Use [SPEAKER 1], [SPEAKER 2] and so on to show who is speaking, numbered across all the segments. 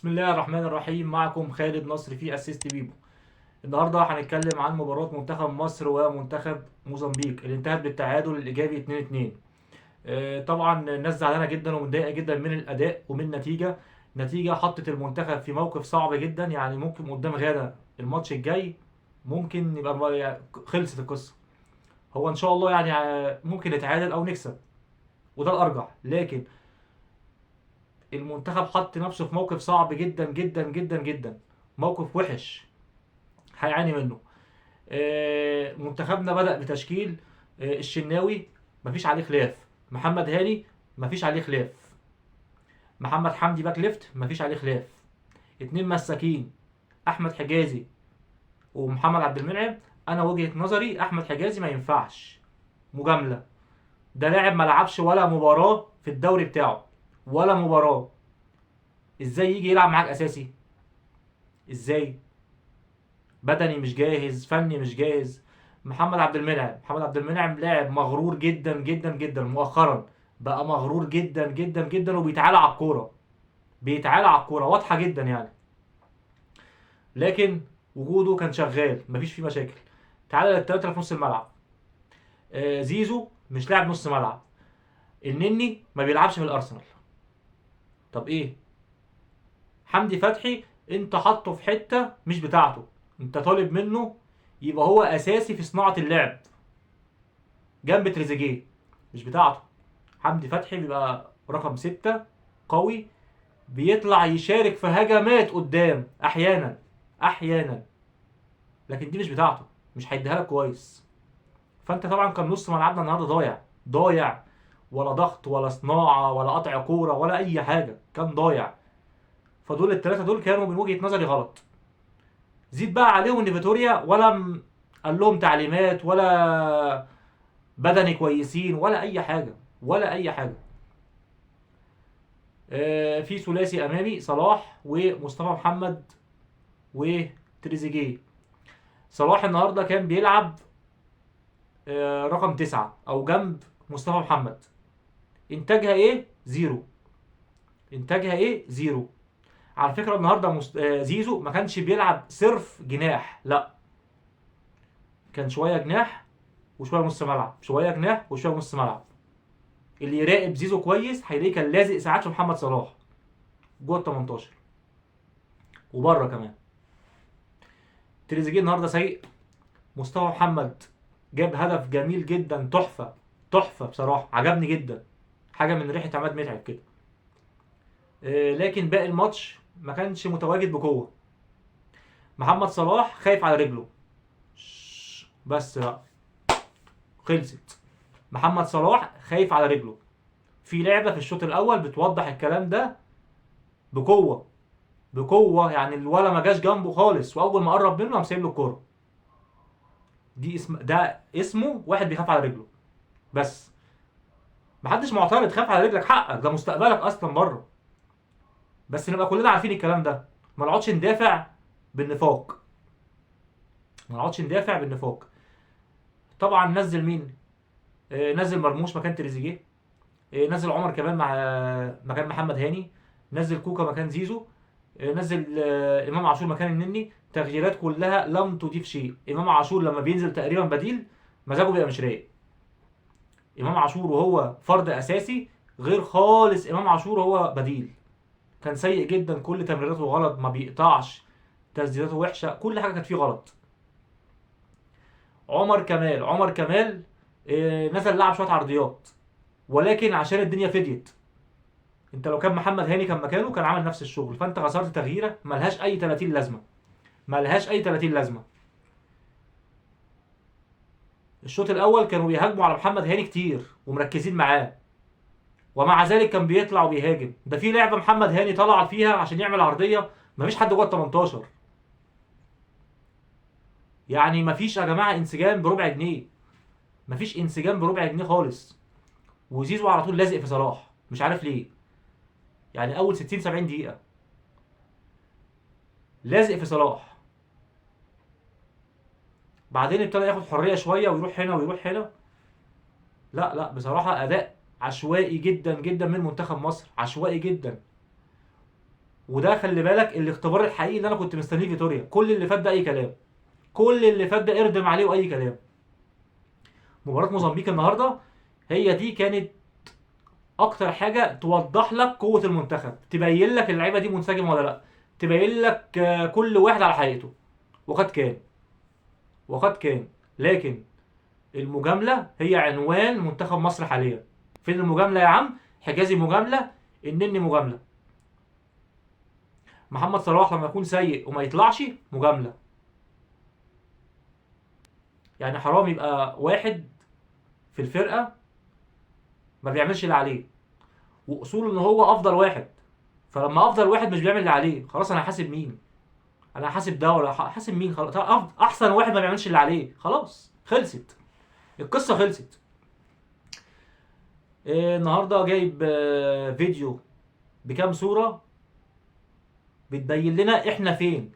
[SPEAKER 1] بسم الله الرحمن الرحيم. معكم خالد نصر في assist بيبو. النهارده هنتكلم عن مباراة منتخب مصر ومنتخب موزمبيق اللي انتهت بالتعادل الايجابي 2-2. طبعا الناس زعلانة جدا ومتضايقه جدا من الاداء ومن النتيجة. نتيجة حطت المنتخب في موقف صعب جدا، يعني ممكن قدام غانا الماتش الجاي ممكن يبقى خلصت القصة. هو ان شاء الله يعني ممكن نتعادل او نكسب وده الارجح، لكن المنتخب حط نفسه في موقف صعب جدا جدا جدا جدا، موقف وحش هيعاني منه. منتخبنا بدأ بتشكيل الشناوي مفيش عليه خلاف، محمد هاني مفيش عليه خلاف، محمد حمدي back left مفيش عليه خلاف، اتنين مساكين احمد حجازي ومحمد عبد المنعم. انا وجهة نظري احمد حجازي ما ينفعش مجاملة، ده لاعب ما لعبش ولا مباراة في الدوري بتاعه ولا مباراة، ازاي يجي يلعب معاك اساسي؟ ازاي؟ بدني مش جاهز، فني مش جاهز. محمد عبد المنعم، محمد عبد المنعم لاعب مغرور جدا جدا جدا، مؤخرا بقى مغرور جدا جدا جدا وبيتعالى على الكورة، بيتعالى على الكورة واضحة جدا يعني، لكن وجوده كان شغال مفيش فيه مشاكل. تعالى للثلاثه في نص الملعب، زيزو مش لاعب نص ملعب، النني ما بيلعبش في الارسنال. طب ايه؟ حمدي فتحي انت حاطه في حتة مش بتاعته، انت طالب منه يبقى هو اساسي في صناعة اللعب جنب تريزيجيه، مش بتاعته. حمدي فتحي بيبقى رقم 6 قوي، بيطلع يشارك في هجمات قدام احيانا احيانا، لكن دي مش بتاعته، مش هيديها لك كويس. فانت طبعا كان نص ملعبنا النهارده ضايع ضايع، ولا ضغط ولا صناعة ولا قطع كورة ولا اي حاجة، كان ضايع. فدول الثلاثة دول كانوا من وجهه نظري غلط. زيد بقى عليهم ان فيتوريا ولا قال لهم تعليمات ولا بدني كويسين ولا اي حاجة ولا اي حاجة. في ثلاثي امامي صلاح ومصطفى محمد وتريزيجيه. صلاح النهارده كان بيلعب رقم 9 او جنب مصطفى محمد. انتاجها ايه؟ zero. انتاجها ايه؟ zero. على فكرة النهارده زيزو ما كانش بيلعب صرف جناح، لا كان شوية جناح وشوية نص ملعب، شوية جناح وشوية نص ملعب. اللي يراقب زيزو كويس هيلاقيه كان لازق ساعات في محمد صلاح جوه ال 18 وبره كمان. تريزيجيه النهارده سيء. مصطفى محمد جاب هدف جميل جدا، تحفة تحفة بصراحة، عجبني جدا، حاجة من ريحه عماد متعب كده. لكن باقي الماتش ما كانش متواجد بقوة. محمد صلاح خايف على رجله بس بقى خلصت. محمد صلاح خايف على رجله. في لعبه في الشوط الاول بتوضح الكلام ده بقوة بقوة، يعني الولا ما جاش جنبه خالص، واول ما قرب منه قام سايب له الكورة. دي اسم ده اسمه واحد بيخاف على رجله بس، محدش معترض، خاف على رجلك حقك، ده مستقبلك اصلا بره. بس نبقى كلنا عارفين الكلام ده، ما نقعدش ندافع بالنفاق، ما نقعدش ندافع بالنفاق. طبعا نزل مين؟ نزل مرموش مكان تريزيجيه، نزل عمر كمان مع مكان محمد هاني، نزل كوكا مكان زيزو، نزل امام عاشور مكان النني. تغييرات كلها لم تضيف شيء. امام عاشور لما بينزل تقريبا بديل مزاجه بيبقى مش رايق. امام عاشور وهو فرد اساسي غير خالص امام عاشور وهو بديل، كان سيء جدا، كل تمريراته غلط، ما بيقطعش، تسديداته وحشة، كل حاجة كانت فيه غلط. عمر كمال، عمر كمال نزل لعب شوية عرضيات، ولكن عشان الدنيا فديت. انت لو كان محمد هاني كان مكانه كان عمل نفس الشغل. فانت خسرت تغييره ملهاش اي 30 لازمه، ملهاش اي 30 لازمه. الشوط الاول كانوا بيهاجموا على محمد هاني كتير ومركزين معاه، ومع ذلك كان بيطلع وبيهاجم. ده في لعبه محمد هاني طلع فيها عشان يعمل عرضية، مفيش حد جوه ال 18. يعني مفيش يا جماعة انسجام بربع جنيه، مفيش انسجام بربع جنيه خالص. وزيزو على طول لازق في صلاح، مش عارف ليه، يعني اول 60 70 دقيقة لازق في صلاح، بعدين ابتدى ياخد حرية شوية ويروح هنا ويروح هنا. لا لا بصراحة اداء عشوائي جدا جدا من منتخب مصر، عشوائي جدا. وده خلي بالك الاختبار الحقيقي اللي انا كنت مستنيه فيتوريا. كل اللي فات ده اي كلام، كل اللي فات ده اردم عليه واي كلام. مباراة موزمبيق النهارده هي دي كانت اكتر حاجة توضح لك قوة المنتخب، تبين لك اللعيبة دي منسجمه ولا لا، تبين لك كل واحد على حقيقته. وقد كان، وقد كان. لكن المجاملة هي عنوان منتخب مصر حاليا. فين المجاملة يا عم؟ حجازي مجاملة، النني مجاملة، محمد صلاح لما يكون سيء وما يطلعش مجاملة. يعني حرام يبقى واحد في الفرقة ما بيعملش اللي عليه، واصوله ان هو افضل واحد، فلما افضل واحد مش بيعمل اللي عليه خلاص انا هحاسب مين؟ انا هحاسب ده ولا هحاسب مين؟ خلاص احسن واحد ما بيعملش اللي عليه، خلاص خلصت القصة، خلصت. النهارده جايب فيديو بكام صوره بتبين لنا احنا فين.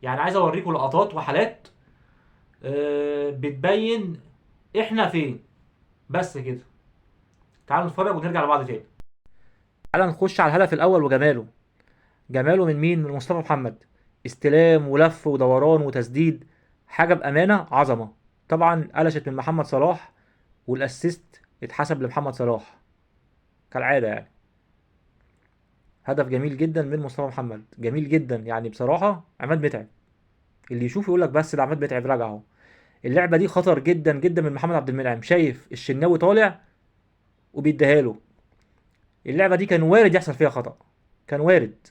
[SPEAKER 1] يعني عايز اوريكم لقطات وحالات بتبين احنا فين بس كده. تعالوا نتفرج ونرجع لبعض تاني. تعالوا نخش على الهدف الاول وجماله. جماله من مين؟ من مصطفى محمد. استلام ولف ودوران وتسديد، حاجة بامانه عظمه. طبعا قلشت من محمد صلاح، والاسيست اتحسب لمحمد صلاح كالعادة. يعني هدف جميل جدا من مصطفى محمد، جميل جدا يعني بصراحة. عماد متعب اللي يشوف يقول لك بس ده عماد متعب راجع اهو. اللعبة دي خطر جدا جدا من محمد عبد المنعم، شايف الشناوي طالع وبيديها له. اللعبة دي كان وارد يحصل فيها خطأ، كان وارد.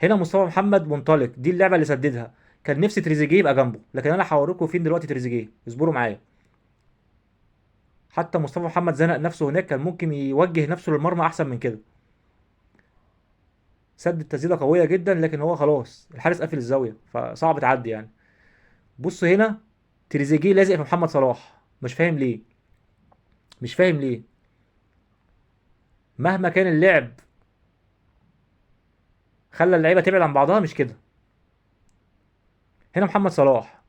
[SPEAKER 1] هنا مصطفى محمد منطلق، دي اللعبة اللي سددها. كان نفسي تريزيجيه يبقى جنبه، لكن انا هوريكم فين دلوقتي تريزيجيه، اصبروا معايا. حتى مصطفى محمد زنق نفسه هناك، كان ممكن يوجه نفسه للمرمى احسن من كده. سد التسديده قوية جدا، لكن هو خلاص الحارس قافل الزاوية فصعب تعدي يعني. بص هنا تريزيجيه لازق في محمد صلاح، مش فاهم ليه، مش فاهم ليه. مهما كان اللعب خلى اللعيبة تبعد عن بعضها، مش كده. هنا محمد صلاح،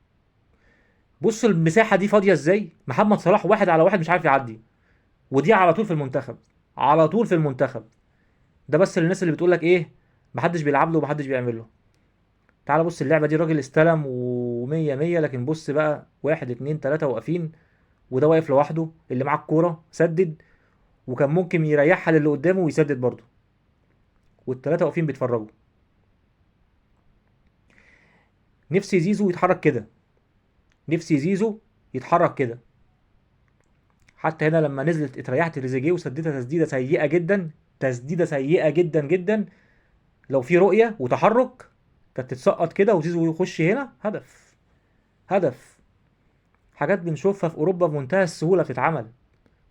[SPEAKER 1] بص المساحة دي فاضية ازاي، محمد صلاح واحد على واحد مش عارف يعدي، ودي على طول في المنتخب، على طول في المنتخب. ده بس للناس اللي بتقول لك ايه محدش بيلعب له ومحدش بيعمل له. تعال بص اللعبة دي، الراجل استلم ومية مية، لكن بص بقى 1 2 3 واقفين، وده واقف لوحده، اللي معاه الكورة سدد، وكان ممكن يريحها للي قدامه ويسدد برضه، والتلاتة واقفين بيتفرجوا. نفسي زيزو يتحرك كده، نفسي زيزو يتحرك كده. حتى هنا لما نزلت اتريحت تريزيجيه وسددتها تسديده سيئه جدا، تسديده سيئه جدا جدا. لو في رؤية وتحرك كانت تتسقط كده وزيزو يخش هنا هدف، هدف. حاجات بنشوفها في اوروبا بمنتهى السهولة بتتعمل،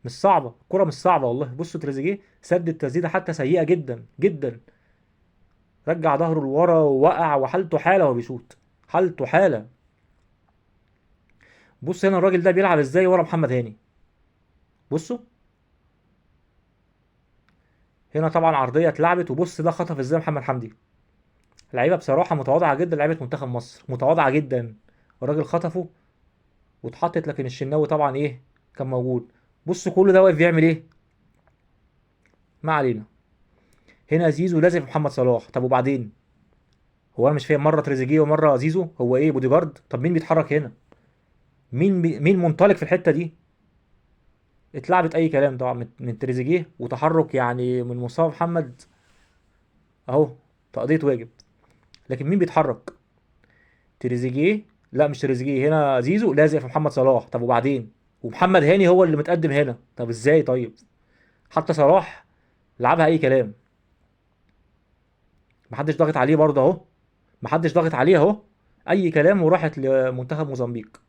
[SPEAKER 1] مش صعبة، الكره مش صعبة والله. بصوا تريزيجيه سدد تسديده حتى سيئه جدا جدا، رجع ظهره لورا ووقع وحالته حاله وهو بيشوط، حالته حاله. بص هنا الراجل ده بيلعب ازاي ورا محمد هاني، بصوا هنا طبعا عرضية اتلعبت، وبص ده خطف ازاي محمد حمدي. لعيبة بصراحة متواضعة جدا، لعيبة منتخب مصر متواضعة جدا. الراجل خطفه واتحطت، لكن الشناوي طبعا ايه كان موجود. بص كل ده واقف بيعمل ايه، ما علينا. هنا زيزو لازم محمد صلاح، طب وبعدين هو انا مش فاهم، مرة تريزيجيه ومرة زيزو، هو ايه بودي جارد؟ طب مين بيتحرك هنا؟ مين منطلق في الحتة دي؟ اتلعبت اي كلام طبعا من تريزيجيه، وتحرك يعني من مصطفى محمد اهو، تقضيه واجب. لكن مين بيتحرك؟ تريزيجيه، لا مش تريزيجيه، هنا زيزو لازق في محمد صلاح، طب وبعدين؟ ومحمد هاني هو اللي متقدم هنا، طب ازاي؟ طيب حتى صلاح لعبها اي كلام، محدش ضاغط عليه برضه اهو، محدش ضاغط عليه اهو، اي كلام، وراحت لمنتخب موزمبيق.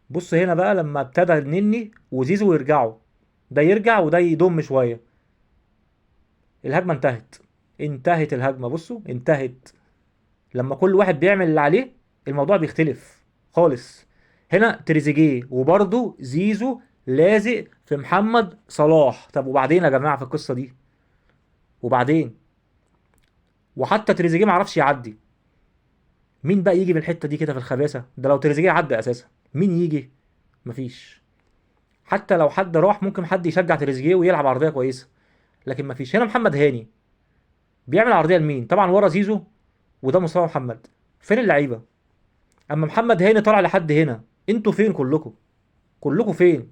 [SPEAKER 1] بص هنا بقى لما ابتدى النني وزيزو يرجعوا، ده يرجع وده يضم شوية، الهجمة انتهت، انتهت الهجمة. بصوا انتهت. لما كل واحد بيعمل اللي عليه الموضوع بيختلف خالص. هنا تريزيجيه وبرده زيزو لازق في محمد صلاح، طب وبعدين يا جماعة في القصة دي؟ وبعدين وحتى تريزيجيه ما عرفش يعدي. مين بقى يجي من الحتة دي كده في الخباثه؟ ده لو تريزيجيه عدى اساسا مين يجي؟ مفيش. حتى لو حد راح ممكن حد يشجع تريزيجيه ويلعب عرضية كويسة، لكن مفيش. هنا محمد هاني بيعمل عرضية لمين؟ طبعا ورا زيزو وده مصطفى محمد. فين اللعيبة؟ اما محمد هاني طلع لحد هنا، انتوا فين كلكم؟ كلكم فين؟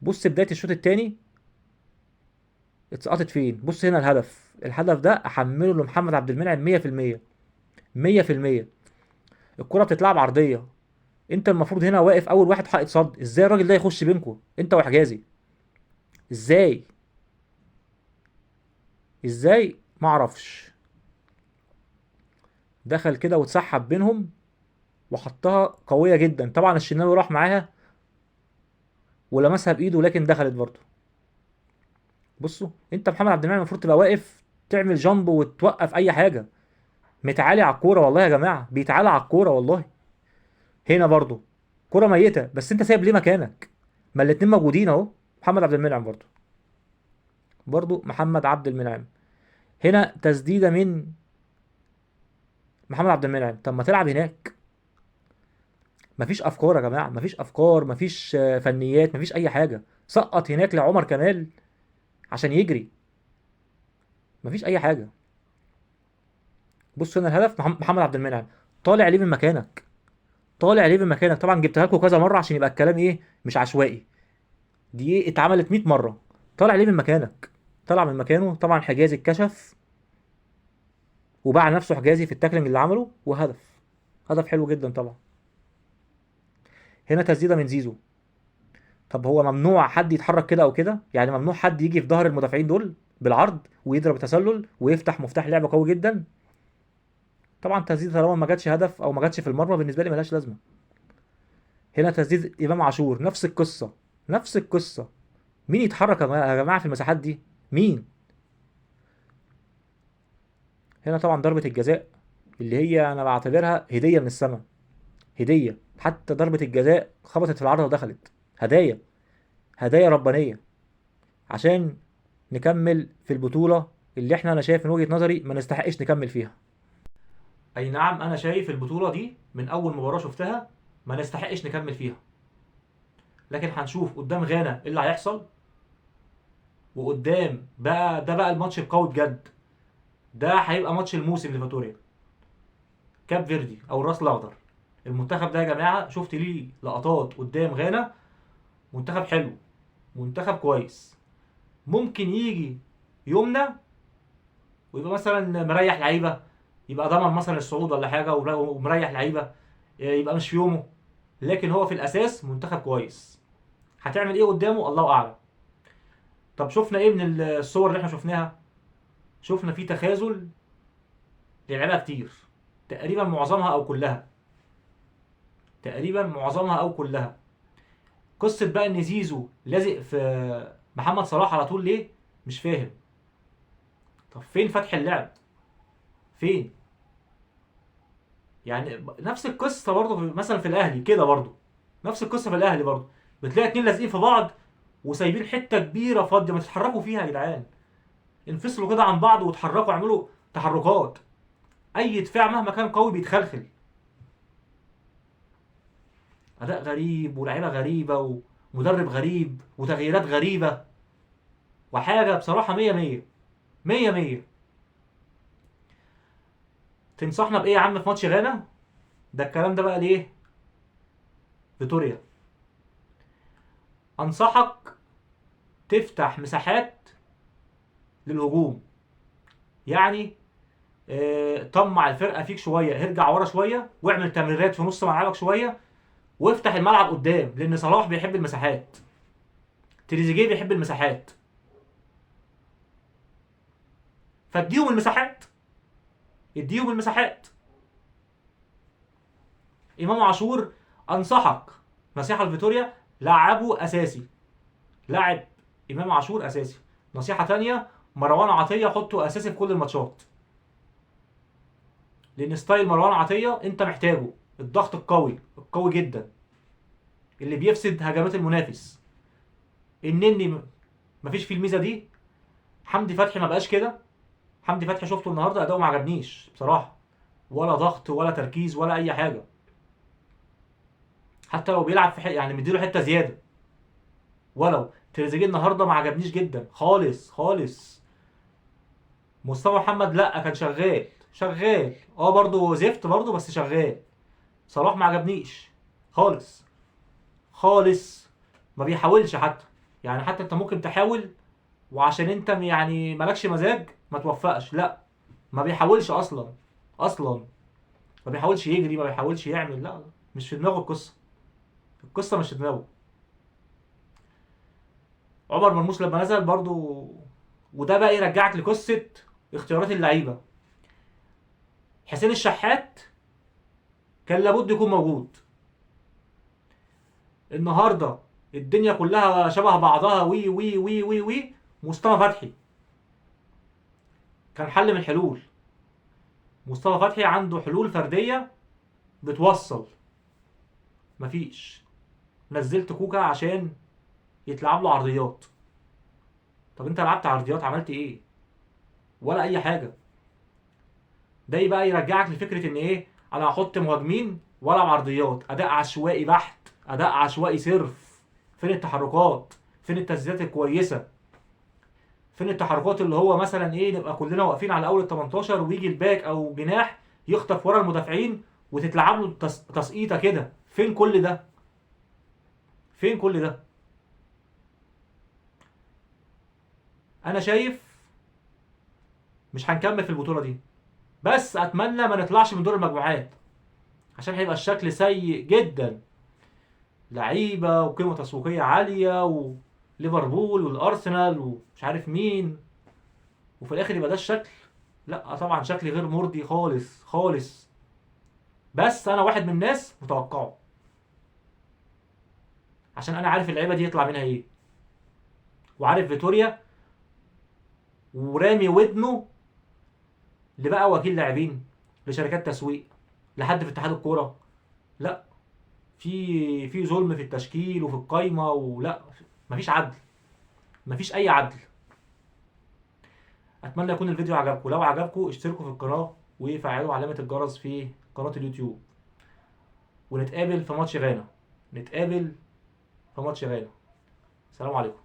[SPEAKER 1] بص بداية الشوط الثاني اتسقطت فين؟ بص هنا الهدف، الهدف ده احمله لمحمد عبد المنعم 100%، 100%. الكره بتتلعب عرضية، انت المفروض هنا واقف اول واحد حائط صد، ازاي الراجل ده يخش بينكم انت وحجازي؟ ازاي؟ ازاي؟ ما اعرفش. دخل كده واتسحب بينهم وحطها قوية جدا، طبعا الشناوي راح معاها ولمسها بايده لكن دخلت برضه. بصوا انت محمد عبد المنعم المفروض تبقى واقف تعمل جامب وتوقف اي حاجة، متعالي على الكورة والله يا جماعة، بيتعالى على الكورة والله. هنا برضه كورة ميته، بس انت سايب ليه مكانك؟ ما الاتنين موجودين اهو. محمد عبد المنعم برضه محمد عبد المنعم. هنا تسديده من محمد عبد المنعم، طب ما تلعب هناك. مفيش افكار يا جماعة، مفيش افكار، مفيش فنيات، مفيش اي حاجة. سقط هناك لعمر كمال عشان يجري، مفيش اي حاجة. بص هنا الهدف، محمد عبد المنعم طالع ليه من مكانك؟ طالع ليه من مكانك؟ طبعا جبتها لكم كذا مرة عشان يبقى الكلام ايه، مش عشوائي، دي ايه اتعملت 100 مرة. طالع ليه من مكانك؟ طلع من مكانه. طبعا حجازي اتكشف وباع نفسه حجازي في ال tackling اللي عمله، وهدف، هدف حلو جدا طبعا. هنا تسديده من زيزو. طب هو ممنوع حد يتحرك كده او كده؟ يعني ممنوع حد يجي في ظهر المدافعين دول بالعرض ويضرب تسلل ويفتح مفتاح لعب قوي جدا؟ طبعا تسديده طالما ما جاتش هدف او ما جاتش في المرمى بالنسبة لي ملهاش لازمه. هنا تسديد امام عاشور، نفس القصة، نفس القصة. مين يتحرك يا جماعة في المساحات دي؟ مين؟ هنا طبعا ضربه الجزاء اللي هي انا بعتبرها هديه من السماء، هديه. حتى ضربه الجزاء خبطت في العارضة ودخلت، هدايا، هدايا ربانية عشان نكمل في البطولة اللي احنا انا شايف من وجهه نظري ما نستحقش نكمل فيها. اي نعم انا شايف البطولة دي من اول مباراة شفتها ما نستحقش نكمل فيها، لكن هنشوف قدام غانا ايه اللي هيحصل، وقدام بقى ده بقى الماتش القوي بجد، ده هيبقى ماتش الموسم لفيتوريا، كاب فيردي او الراس الاخضر. المنتخب ده يا جماعة شفت ليه لقطات قدام غانا، منتخب حلو، منتخب كويس، ممكن يجي يومنا ويبقى مثلا مريح لعيبة، يبقى ضمن مثلا الصعود ولا حاجة ومريح لعيبة، يبقى مش في يومه، لكن هو في الاساس منتخب كويس. هتعمل ايه قدامه الله اعلم. طب شفنا ايه من الصور اللي احنا شفناها؟ شفنا في تخاذل للعيبة كتير، تقريبا معظمها او كلها، تقريبا معظمها او كلها. قصة بقى ان زيزو لازق في محمد صلاح على طول ليه؟ مش فاهم. طب فين فتح اللعب؟ فين؟ يعني نفس القصة برضه مثلا في الاهلي كده، برضه نفس القصة في الاهلي برضه، بتلاقي اتنين لازقين في بعض وسايبين حتة كبيرة فاضية، ما تتحركوا فيها يا جدعان، انفصلوا كده عن بعض وتحركوا، اعملوا تحركات. اي دفاع مهما كان قوي بيتخلخل. اداء غريب ولاعيبه غريبة ومدرب غريب وتغييرات غريبة وحاجه بصراحة 100 100 100 100. تنصحنا بايه يا عم في ماتش غانا؟ ده الكلام ده بقى ليه فيتوريا. انصحك تفتح مساحات للهجوم، يعني طمع الفرقة فيك شوية، ارجع ورا شوية واعمل تمريرات في نص ملعبك شوية وافتح الملعب قدام، لان صلاح بيحب المساحات، تريزيجيه بيحب المساحات، فاديهم المساحات، اديهم المساحات. امام عاشور انصحك نصيحة لفيتوريا، لعبه اساسي، لعب امام عاشور اساسي. نصيحة تانية، مروان عطية حطه اساسي في كل الماتشات، لان style مروان عطية انت محتاجه، الضغط القوي القوي جدا اللي بيفسد هجمات المنافس. النني مفيش فيه الميزة دي. حمدي فتحي ما بقاش كده، حمدي فتحي شفته النهارده اداؤه ما عجبنيش بصراحة، ولا ضغط ولا تركيز ولا اي حاجة، حتى لو بيلعب في يعني مديله حتة زيادة. ولو تريزيجيه النهارده ما عجبنيش جدا خالص خالص، مصطفى محمد لا كان شغال، شغال برضه زفت برضه بس شغال. صلاح ما عجبنيش خالص خالص، ما بيحاولش حتى، يعني حتى انت ممكن تحاول وعشان انت يعني مالكش مزاج ما توفقش، لا ما بيحاولش اصلا، اصلا ما بيحاولش يجري، ما بيحاولش يعمل، لا مش في دماغه القصة، القصة مش في دماغه. عمر مرموش لما نزل برضو، وده بقى يرجعك لقصة اختيارات اللعيبة. حسين الشحات كان لابد يكون موجود النهارده، الدنيا كلها شبه بعضها، وي وي وي وي وي. مصطفى فتحي كان حل من الحلول. مصطفى فتحي عنده حلول فردية بتوصل، مفيش. نزلت كوكا عشان يتلعب له عرضيات، طب انت لعبت عرضيات عملت ايه؟ ولا اي حاجة. ده بقى يرجعك لفكرة ان ايه، انا هحط مهاجمين والعب عرضيات، اداء عشوائي بحت، اداء عشوائي صرف. فين التحركات؟ فين التسديدات الكويسة؟ فين التحركات اللي هو مثلا ايه، نبقى كلنا واقفين على اول ال 18 ويجي الباك او جناح يخطف ورا المدافعين وتتلعب له تسقيطه كده؟ فين كل ده؟ فين كل ده؟ انا شايف مش هنكمل في البطولة دي، بس اتمنى ما نطلعش من دور المجموعات عشان هيبقى الشكل سيء جدا. لعيبة وقيمه تسويقية عالية وليفربول والارسنال ومش عارف مين، وفي الاخر يبقى ده الشكل. لا طبعا شكل غير مرضي خالص خالص، بس انا واحد من الناس متوقعه عشان انا عارف اللعيبة دي يطلع منها ايه، وعارف فيتوريا ورامي ودنه لبقى وكيل لاعبين، لشركات تسويق، لحد في اتحاد الكورة. لا في ظلم في التشكيل وفي القايمة، ولا مفيش عدل، مفيش اي عدل. اتمنى يكون الفيديو عجبكم، لو عجبكم اشتركوا في القناة وفعلوا علامة الجرس في قناة اليوتيوب، ونتقابل في ماتش غانا، نتقابل في ماتش غانا. السلام عليكم.